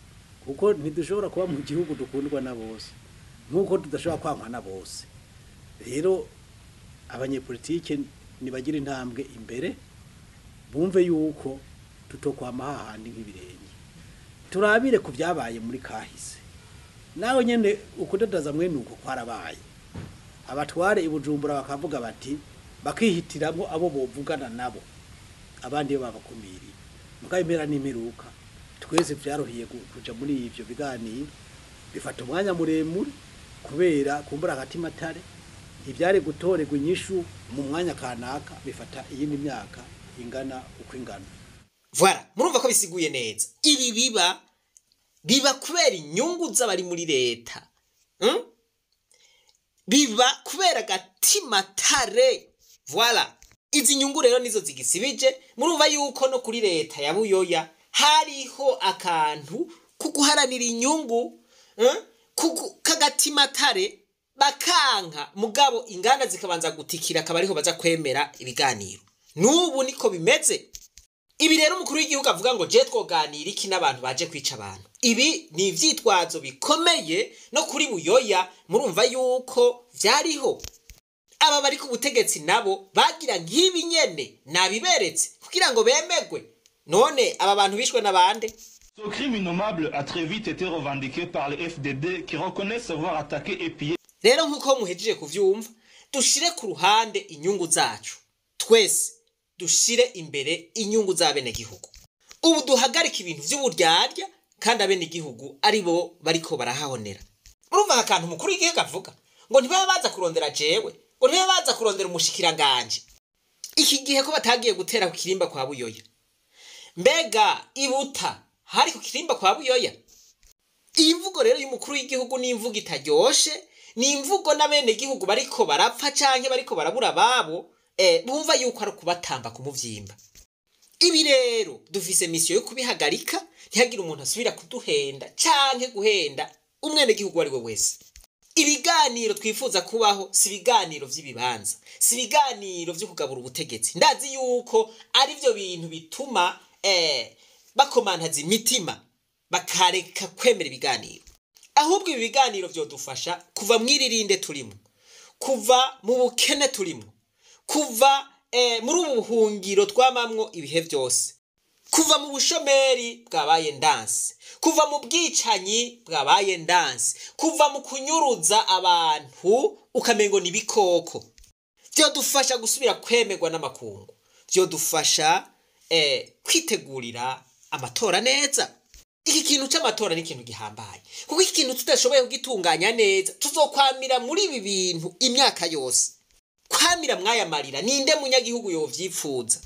kuko ntidushobora kuba mu gihugu dukundwa na bose nkuko tudashobora kwankwa na bose. Rero abanyepolitike nibagira intambwe imbere, bumve yuko tutokwama hahandi nk'ibirenge. Turabire ku byabaye muri kahise, nawe nyene ukudadaza mwene uko kwarabaye. Abatware i Bujumbura bakavuga bati, bakihitiramwo abo bovugana nabo, abandi bo babakumiriye. Mugabo impera n'imperuka twese vyaruhiye kuja muri ivyo biganiro, bifata umwanya muremure kubera kumbura agatima tare ivyari gutorerwa inyishu mu mwanya kanaka bifata iyindi myaka ingana uko ingana. Voilà, murumva ko bisiguye neza. Ibi biba kubera inyungu z'abari muri leta. Biba kubera agatima tare. Voilà. Izi nyungu rero nizo zigisibije. Murumva yuko no kuri leta ya Buyoya hariho akantu kuguharanira inyungu, kagatima tare. Bakanka, mugabo inganda zikabanza gutikira, akaba ariho baza kwemera ibiganiro. N'ubu niko bimeze. Ibi rero umukuru w'igihugu avuga ngo je twoganira iki n'abantu baje kwica abantu, ibi ni ivyitwazo bikomeye. No kuri Buyoya murumva yuko vyariho. Aba bari ku butegetsi nabo bagira nk'ibi nyene nabiberetse kugira ngo bemegwe. None aba bantu bishwe n'abande? Ce crime innommable a très vite été revendiqué par les FDD qui reconnaissent avoir attaqué et pillé Rero nk'uko muhejeje kuvyumva, dushire ku ruhande inyungu zacu twese, dushire imbere inyungu z'abenegihugu. Ubu duhagarike ibintu vy'uburyarya kandi abenegihugu ari bo bariko barahahonera. Murumva aka kantu umukuru w'igihugu avuga ngo ntibaba baza kurondera jewe, ngo ntibaba baza kurondera umushikiranganje. Iki gihe ko batagiye gutera ku kirimba kwa Buyoya? Mbega ibuta hari ku kirimba kwa Buyoya? Iyi mvugo rero y'umukuru w'igihugu ni imvugo itaryoshe, ni imvugo n'abenegihugu bariko barapfa canke bariko barabura ababo bumva yuko ari ukubatamba kumuvyimba. Ibi rero dufise mission yo kubihagarika, ntihagire umuntu asubira kuduhenda canke guhenda umwenegihugu uwo ari we wese. Ibiganiro twifuza kubaho si ibiganiro vy'ibibanza, si ibiganiro vyo kugabura ubutegetsi. Ndazi yuko ari vyo bintu bituma bakomantaza imitima bakareka kwemera ibiganiro. Ahubwo ibi biganiro vyodufasha kuva mw'iririnde turimo, kuva mu bukene turimo, kuva muri ubu buhungiro twamamwo ibihe vyose, kuva mu bushomeri bwabaye ndanse, kuva mu bwicanyi bwabaye ndanse, kuva mu kunyuruza abantu ukamengo ni ibikoko. Vyodufasha gusubira kwemerwa n'amakungu, vyodufasha kwitegurira amatora neza. Iki kintu c'amatora ni ikintu gihambaye, kuko iki kintu tudashoboye kugitunganya neza tuzokwamira muri ibi bintu imyaka yose. Kwamira mwaya marira, ninde munyagihugu yovyipfuza?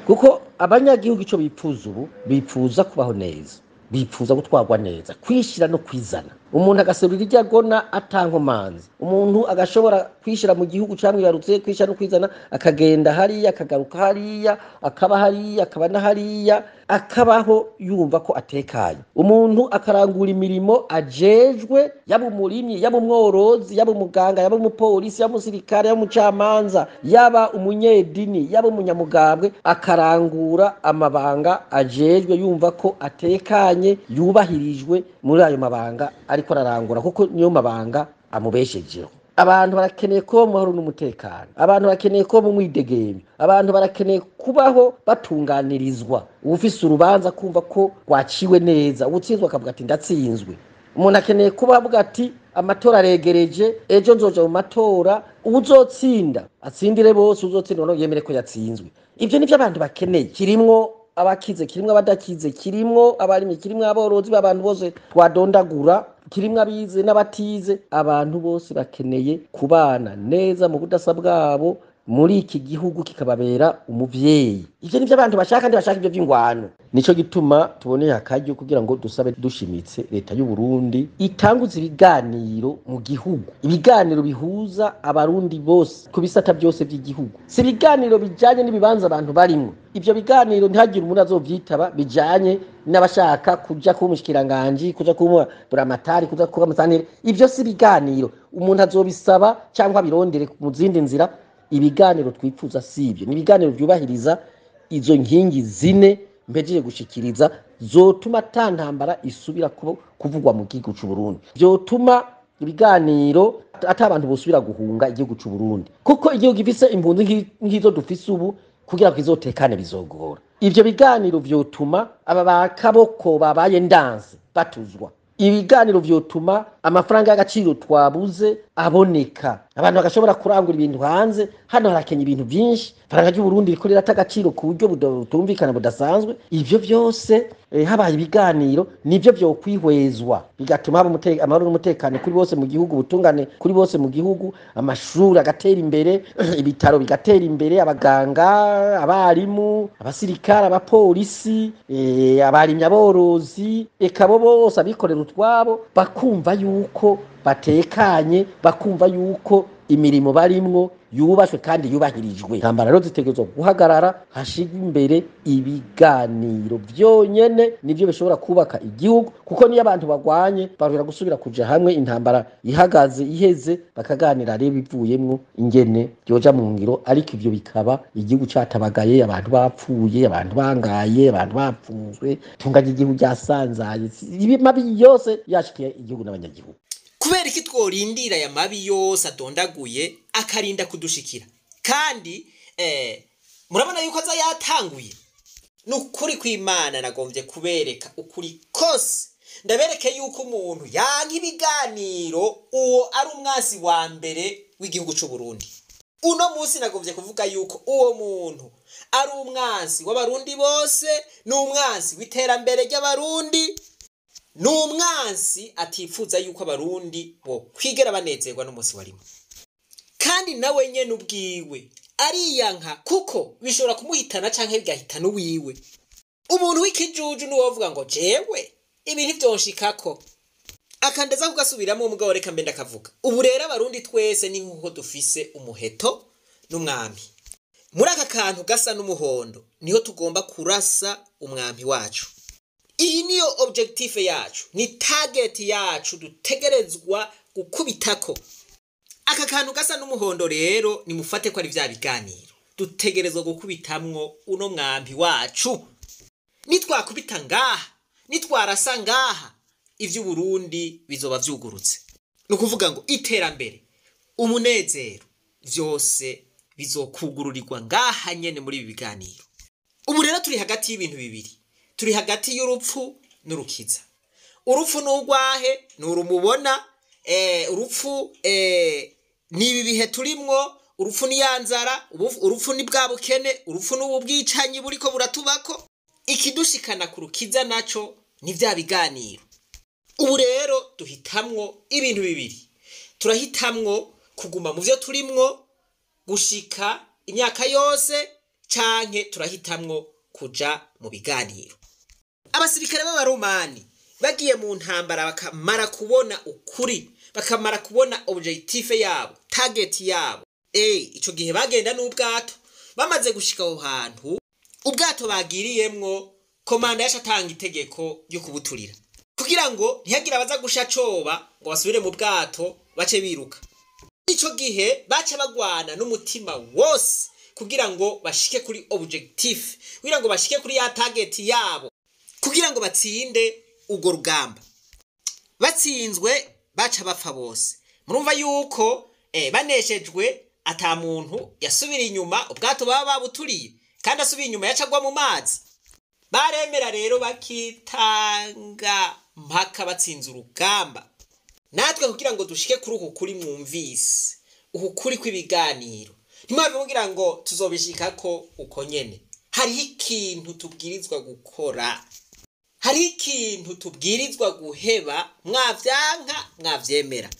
Kuko abanyagihugu ico bipfuza ubu, bipfuza kubaho neza, bipfuza gutwarwa neza, kwishira no kwizana. Umuntu agaserura iryo agona atankomanzi, umuntu agashobora kwishira mu gihugu camwibarutse, kwishira no kwizana, akagenda hariya akagaruka hariya, akaba hariya akaba na hariya, akabaho yumva ko atekanye. Umuntu akarangura imirimo ajejwe, yaba umurimyi, yaba umworozi, yaba umuganga, yaba umupolisi, yaba umusirikare, yaba umucamanza, yaba umunyedini, yaba umunyamugambwe, akarangura amabanga ajejwe yumva ko atekanye, yubahirijwe muri ayo mabanga ariko ararangura, kuko niyo mabanga amubeshejeho. Abantu barakeneye kuba mu mahoro n'umutekano, abantu barakeneye kuba mu mwidegemvyo, abantu barakeneye kubaho batunganirizwa. Uwufise urubanza kumva ko rwaciwe neza, uwutsinzwe akavuga ati ndatsinzwe. Umuntu akeneye kuba avuga ati amatora aregereje, ejo nzoja mu matora, uwuzotsinda atsindire bose, uwuzotsindwa nawe yemere ko yatsinzwe. Ivyo nivyo abantu bakeneye. Kirimwo abakize, kirimwo abadakize, kirimwo abarimyi, kirimwo aborozi, abantu bose twadondagura, kirimwo abize n'abatize. Abantu bose bakeneye kubana neza mu budasa bwabo muri iki gihugu, kikababera umuvyeyi. Ivyo nivyo abantu bashaka, kandi bashaka ivyo vy'ingwano. Nico gituma tuboneye akaryo kugira ngo dusabe dushimitse leta y'u Burundi itanguze ibiganiro mu gihugu, ibiganiro bihuza abarundi bose ku bisata byose by'igihugu. Si ibiganiro bijanye n'ibibanza abantu barimwo. Ivyo biganiro ntihagire umuntu azovyitaba bijanye n'abashaka kuja kuba umushikiranganji, kuja kuba buramatari, kuja kuba umusanire. Ivyo si ibiganiro umuntu azobisaba cyangwa abirondere mu zindi nzira. Ibiganiro twipfuza si ibyo, ni ibiganiro vyubahiriza izo nkingi zine mpejeje gushikiriza, zotuma ata ntambara isubira kuvugwa mu gihugu c'u Burundi, vyotuma ibiganiro ata abantu bosubira guhunga igihugu c'u Burundi, kuko igihugu gifise impunzi nk'izo dufise ubu, kugira ngo kizotekane bizogora. Ivyo biganiro vyotuma aba bakaboko babaye ndanse batuzwa. Ibiganiro vyotuma amafaranga y'agaciro twabuze aboneka, abantu bagashobora kurangura ibintu hanze. Hano harakenya ibintu vyinshi, ifaranga ry'u Burundi riko rirata agaciro ku buryo butumvikana budasanzwe. Ivyo vyose habaye ibiganiro nivyo vyokwihwezwa, bigatuma haba amahoro n'umutekano kuri bose mu gihugu, ubutungane kuri bose mu gihugu, amashuri agatera imbere, ibitaro bigatera imbere, abaganga, abarimu, abasirikare, abapolisi, abarimyi, aborozi, eka bo bose abikorera utwabo, bakumva yuko batekanye, bakumva yuko imirimo barimwo yubashwe kandi yubahirijwe. Intambara rero zitegerezwa guhagarara, hashigwa imbere ibiganiro vyonyene, nivyo bishobora kubaka igihugu, kuko niyo abantu bagwanye bashobora gusubira kuja hamwe, intambara ihagaze iheze bakaganira rero ibivuyemwo ingene vyoja mu ngiro. Ariko ivyo bikaba igihugu catabagaye, abantu bapfuye, abantu bangaye, abantu bapfunzwe, tunganya igihugu ryasanzaye, ibi mabi yose yashikiye igihugu n'abanyagihugu. Kubera iki tworindira aya mabi yose adondaguye akarinda kudushikira? Kandi murabona yuko aza yatanguye. Ni ukuri kw'Imana, nagombye kubereka ukuri kose, ndabereke yuko umuntu yanka ibiganiro uwo ari umwasi wa mbere w'igihugu c'u Burundi. Uno munsi nagombye kuvuga yuko uwo muntu ari umwansi w'abarundi bose, ni umwansi w'iterambere ry'abarundi, ni umwansi atifuza yuko abarundi bo kwigera banezerwa n'umunsi warimo. Kandi nawe nyene ubwiwe ariyanka, kuko bishobora kumuhitana canke bigahitana uwiwe. Umuntu w'ikijuju niwe ngo jewe ibi ntivyonshikako, akandaza kugasubiramo umugabo, reka mbe ndakavuga. Ubu rero abarundi twese ni nkuko dufise umuheto n'umwami. Muri aka kantu gasa n'umuhondo niho tugomba kurasa umwami wacu. Iyi niyo objectif yacu, ni target yacu dutegerezwa gukubitako. Aka kantu gasa n'umuhondo rero nimufate ko ari vya biganiro dutegerezwa gukubitamwo uno mwambi wacu. Nitwakubita ngaha, nitwarasa ngaha, ivy'Uburundi bizoba vyugurutse. Ni ukuvuga ngo iterambere, umunezero, vyose bizokugururirwa ngaha nyene muri ibi biganiro. Ubu rero turi hagati y'ibintu bibiri, turi hagati y'urupfu n'urukiza. Urupfu n'urwahe nurumubona, urupfu ni ibi bihe turimwo, urupfu ni yanzara, urupfu ni bwa bukene, urupfu n'ubu bwicanyi buriko buratubako. Ikidushikana ku rukiza naco ni vya biganiro. Ubu rero duhitamwo ibintu bibiri, turahitamwo kuguma mu vyo turimwo gushika imyaka yose, canke turahitamwo kuja mu biganiro. Abasirikare b'abaromani bagiye mu ntambara bakamara kubona ukuri, bakamara kubona objectif yabo, target yabo. Ico gihe bagenda n'ubwato, bamaze gushika aho hantu ubwato bagiriyemwo, komanda yashatanga itegeko ryo kubuturira kugira ngo ntihagira abaza gusha coba ngo basubire mu bwato bace biruka. Ico gihe baca bagwana n'umutima wose kugira ngo bashike kuri objectif, kugira ngo bashike kuri ya target yabo, kugira ngo batsinde ugo rugamba. Batsinzwe baca bapfa bose. Murumva yuko baneshejwe ata muntu yasubira inyuma, ubwato baba babuturiye, kandi asubiye inyuma yacagwa mu mazi. Baremera rero bakitanga mpaka batsinze urugamba. Natwe kugira ngo dushike kuri uku kuri mwumvise, uku kuri kw'ibiganiro, ntimwave kugira ngo tuzobishikako uko nyene. Hariho ikintu tubwirizwa gukora, hariho ikintu tubwirizwa guheba, mwavyanka mwavyemera.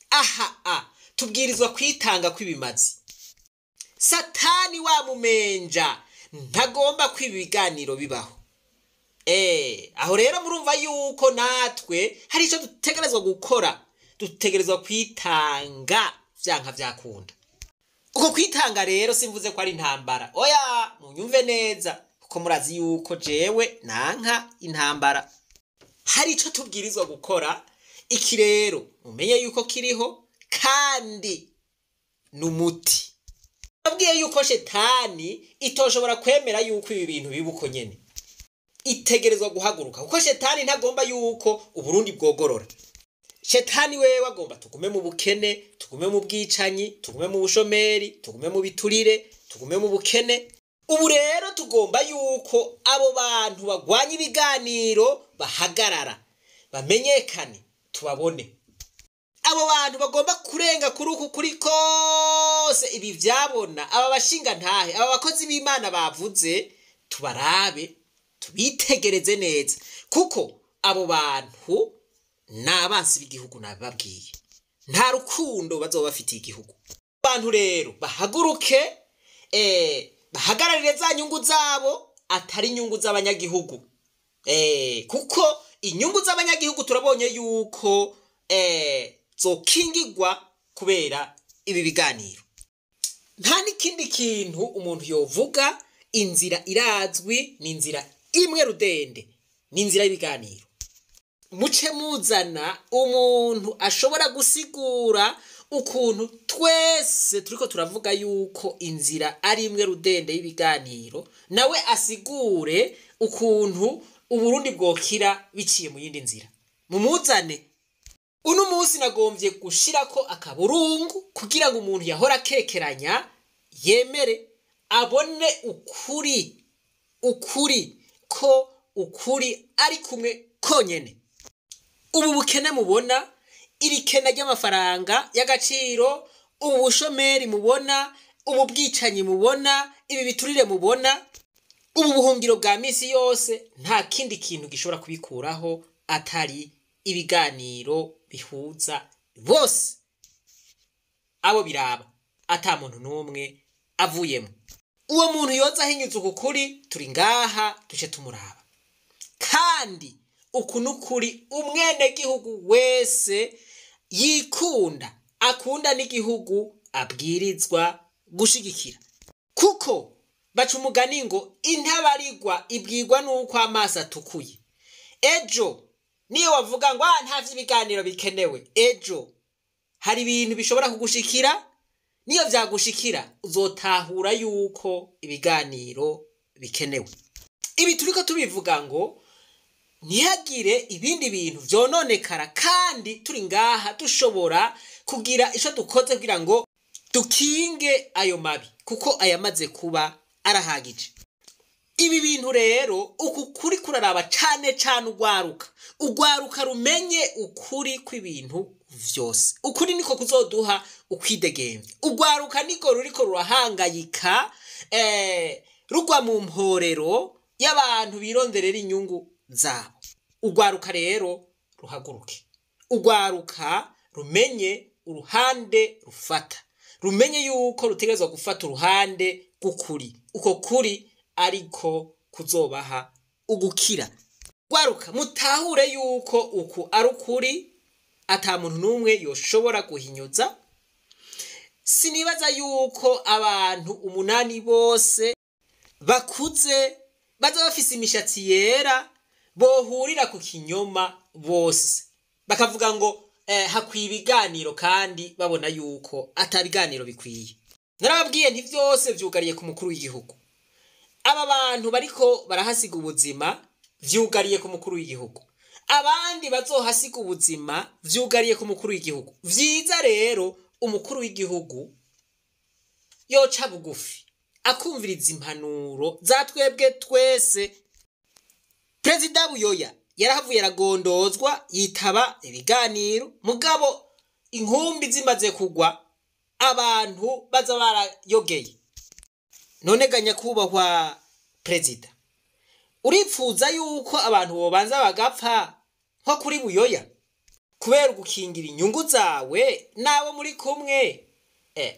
Aha tubwirizwa kwitanga kw'ibimazi. Satani wa mumenja ntagomba kwiba ibiganiro bibaho. Aho rero murumva yuko natwe hari ico dutegerezwa gukora, dutegerezwa kwitanga vyanka vyakunda. Uko kwitanga rero simvuze ko ari intambara, oya munyumve neza, kuko murazi yuko jewe nanka intambara. Hari ico tubwirizwa gukora, iki rero mumenye yuko kiriho kandi numuti. Abwiye yuko shetani itoshobora kwemera yuko ibi bintu bibuko nyene, itegerezwa guhaguruka, kuko shetani ntagomba yuko Uburundi bwogorora. Shetani wewe agomba tugume mu bukene, tugume mu bwicanyi, tugume mu bushomeri, tugume mu biturire, tugume mu bukene. Ubu rero tugomba yuko abo bantu bagwanya ibiganiro bahagarara, bamenyekane, tubabone. Abo bantu bagomba kurenga kuri uku kuri kose ibi vyabona, aba bashinga ntahe, aba bakozi b'Imana bavuze, tubarabe, tubitegereze neza, kuko abo bantu n'abansi b'igihugu nababwiye, nta rukundo bazoba bafitiye igihugu. Abantu rero bahaguruke, bahagararire za nyungu zabo atari inyungu z'abanyagihugu, kuko inyungu z'abanyagihugu turabonye yuko zokingirwa kubera ibi biganiro. Nta n'ikindi kintu umuntu yovuga, inzira irazwi, ni inzira imwe rudende, ni inzira y'ibiganiro. Muce muzana umuntu ashobora gusigura ukuntu twese turiko turavuga yuko inzira ari imwe rudende y'ibiganiro, nawe asigure ukuntu Uburundi bwokira biciye mu yindi nzira. Mumuzane. Uno munsi nagombye gushirako akaburungu kugira ngo umuntu yahora akekeranya yemere abone ukuri, ukuri ko ukuri ari kumwe konyene. Ubu bukene mubona, iri kena ry'amafaranga y'agaciro, ubu bushomeri mubona, ubu bwicanyi mubona, ibi biturire mubona, ubu buhungiro bwa misi yose, nta kindi kintu gishobora kubikuraho atari ibiganiro bihuza bose abo biraba, ata muntu n'umwe avuyemo. Uwo muntu yoza ahinyuza uku kuri, turi ngaha duce tumuraba. Kandi uku n'ukuri umwenegihugu wese yikunda, akunda n'igihugu, abwirizwa gushigikira. Kuko baca umugani ngo intabarigwa ibwirwa n'uko amaso atukuye. Ejo niyo wavuga ngo nta vy'ibiganiro bikenewe, ejo hari ibintu bishobora kugushikira, niyo vyagushikira uzotahura yuko ibiganiro bikenewe. Ibi turiko tubivuga ngo ntihagire ibindi bintu vyononekara, kandi turi ngaha dushobora kugira ico dukoze kugira ngo dukinge ayo mabi, kuko ayamaze kuba arahagije. Ibi bintu rero uku kuri kuraraba cane cane ugwaruka, ugwaruka rumenye ukuri kw'ibintu vyose. Ukuri niko kuzoduha ukwidegemvya. Ugwaruka niko ruriko rurahangayika, rugwa mu mporero y'abantu bironderera inyungu zabo. Ugwaruka rero ruhaguruke, ugwaruka rumenye uruhande rufata, rumenye yuko rutegerezwa gufata uruhande rw'ukuri, uko kuri ariko kuzobaha ugukira. Gwaruka mutahure yuko uku ari ukuri, ata muntu n'umwe yoshobora guhinyuza. Sinibaza yuko abantu 8 bose bakuze baza bafise imishatsi yera bohurira ku kinyoma bose bakavuga ngo hakwiye ibiganiro, kandi babona yuko atabiganiro bikwiye. Narababwiye nti vyose vyugariye ku mukuru w'igihugu. Aba bantu bariko barahasiga ubuzima vyugariye ku mukuru w'igihugu, abandi bazohasiga ubuzima vyugariye ku mukuru w'igihugu. Vyiza rero umukuru w'igihugu yoca bugufi akumviriza impanuro za twebwe twese. Perezida Buyoya yarahavuye aragondozwa yitaba ibiganiro, mugabo inkumbi zimaze kugwa abantu baza barayogeye. None ga nyakubahwa perezida, uripfuza yuko abantu bobanza bagapfa nko kuri Buyoya kubera gukingira inyungu zawe nabo muri kumwe,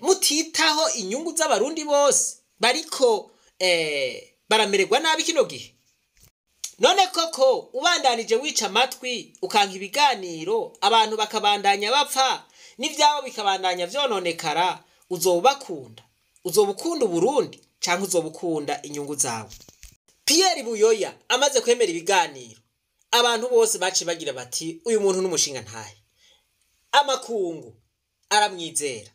mutitaho inyungu z'abarundi bose bariko baramererwa nabi kino gihe? None koko ubandanije wica amatwi ukanka ibiganiro, abantu bakabandanya bapfa n'ivyabo bikabandanya vyononekara, uzobakunda? Uzobukunda Uburundi canke uzobukunda inyungu zawe? Pierre Buyoya amaze kwemera ibiganiro, abantu bose baci bagira bati uyu muntu n'umushinga ntahe, amakungu aramwizera.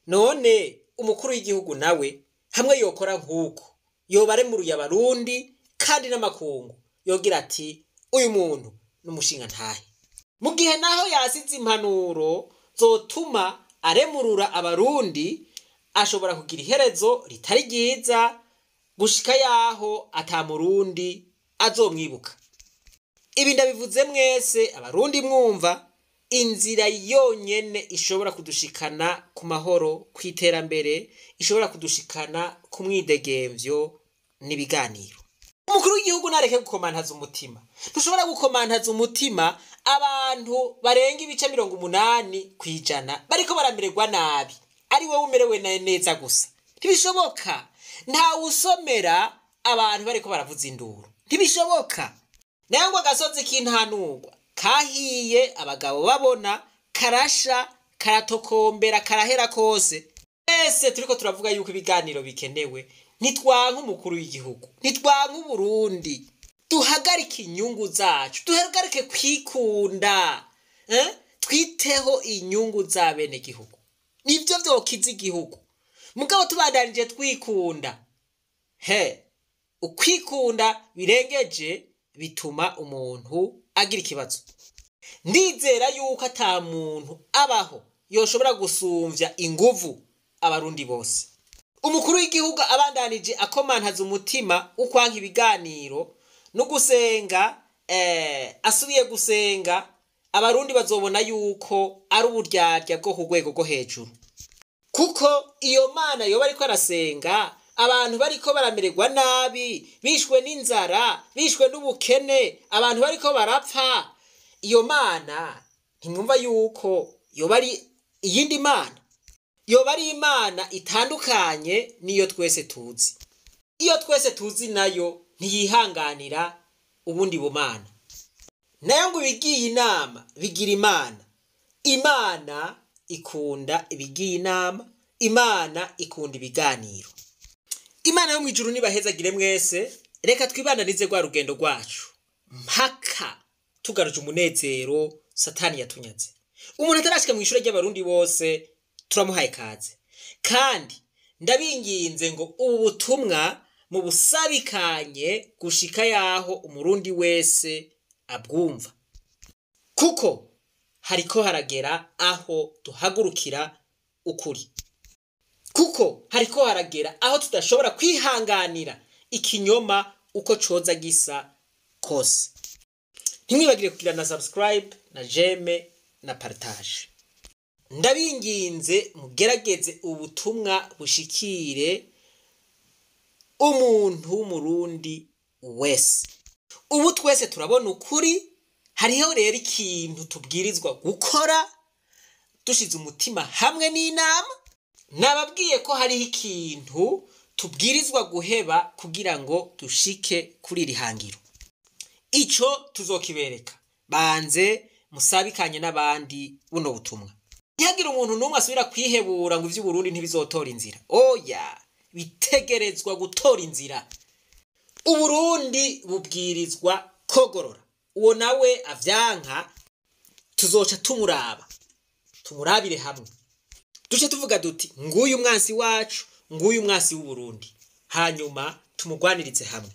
None umukuru w'igihugu nawe hamwe yokora nkuko yobaremuruye abarundi kandi n'amakungu yogira ati uyu muntu n'umushinga ntahe. Mu gihe naho yasize impanuro zotuma aremurura abarundi, ashobora kugira iherezo ritari ryiza gushika yaho ata murundi azomwibuka. Ibi ndabivuze mwese abarundi mwumva, inzira yonyene ishobora kudushikana ku mahoro, kw'iterambere, ishobora kudushikana ku mwidegemvyo n'ibiganiro. Umukuru w'igihugu nareke gukomantaza umutima. Ntushobora gukomantaza umutima abantu barenga ibice 80% bariko baramererwa nabi, ari wowe umerewe neza gusa. Ntibishoboka. Nta usomera abantu bariko baravuza induru, ntibishoboka. Nangwa agasozi k'intanurwa kahiye abagabo babona, karasha karatokombera karahera kose. Twese turiko turavuga yuko ibiganiro bikenewe, ntitwanka umukuru w'igihugu, ntitwanka Uburundi. Duhagarike inyungu zacu, duhagarike kwikunda, Twiteho inyungu za bene gihugu, nivyo vyokiza igihugu. Mugabo tubandanije twikunda, he ukwikunda birengeje bituma umuntu agira ikibazo. Ndizera yuko ata muntu abaho yoshobora gusumvya inguvu abarundi bose. Umukuru w'igihugu abandanije akomantaza umutima ukwanka ibiganiro no gusenga, asubiye gusenga, abarundi bazobona yuko ari uburyarya bwo ku rwego rwo hejuru. Kuko iyo mana yoba ariko arasenga, abantu bariko baramererwa nabi, bishwe n'inzara, bishwe n'ubukene, abantu bariko barapfa, iyo mana ntimwumva yuko yoba ari iyindi mana, yoba ari imana itandukanye n'iyo twese tuzi. Iyo twese tuzi nayo ntiyihanganira ubundi bumana. Nayo ngo ibigiye inama bigira imana. Imana ikunda ibigiye inama, Imana ikunda ibiganiro. Imana yo mwijuru nibahezagire mwese. Reka twibananize rwa rugendo rwacu mpaka tugaruje umunezero Satani yatunyaze. Umuntu atarashika mu ishure ry'abarundi bose turamuhaye kaze, kandi ndabinginze ngo ubu butumwa mu busabikanye gushika yaho umurundi wese abwumva, kuko hariko haragera aho duhagurukira ukuri, kuko hariko haragera aho tudashobora kwihanganira ikinyoma uko coza gisa kose. Ntimwibagire kugira na subscribe na j'aime na partage. Ndabinginze mugerageze ubutumwa bushikire umuntu w'umurundi wese. Ubu twese turabona ukuri, hariho rero ikintu tubwirizwa gukora dushize umutima hamwe n'inama. Nababwiye ko hariho ikintu tubwirizwa guheba kugira ngo dushike kuri iri hangiro. Ico tuzokibereka. Banze musabikanye n'abandi buno butumwa. Ntihagire umuntu n'umwe asubira kwihebura ngo ivy'Uburundi ntibizotora inzira. Oya, bitegerezwa gutora inzira. Uburundi bubwirizwa kogorora. Uwo nawe avyanka tuzoca tumuraba, tumurabire hamwe, duce tuvuga duti nguyu umwansi wacu, nguyu umwansi w'Uburundi, hanyuma tumugwanirize hamwe.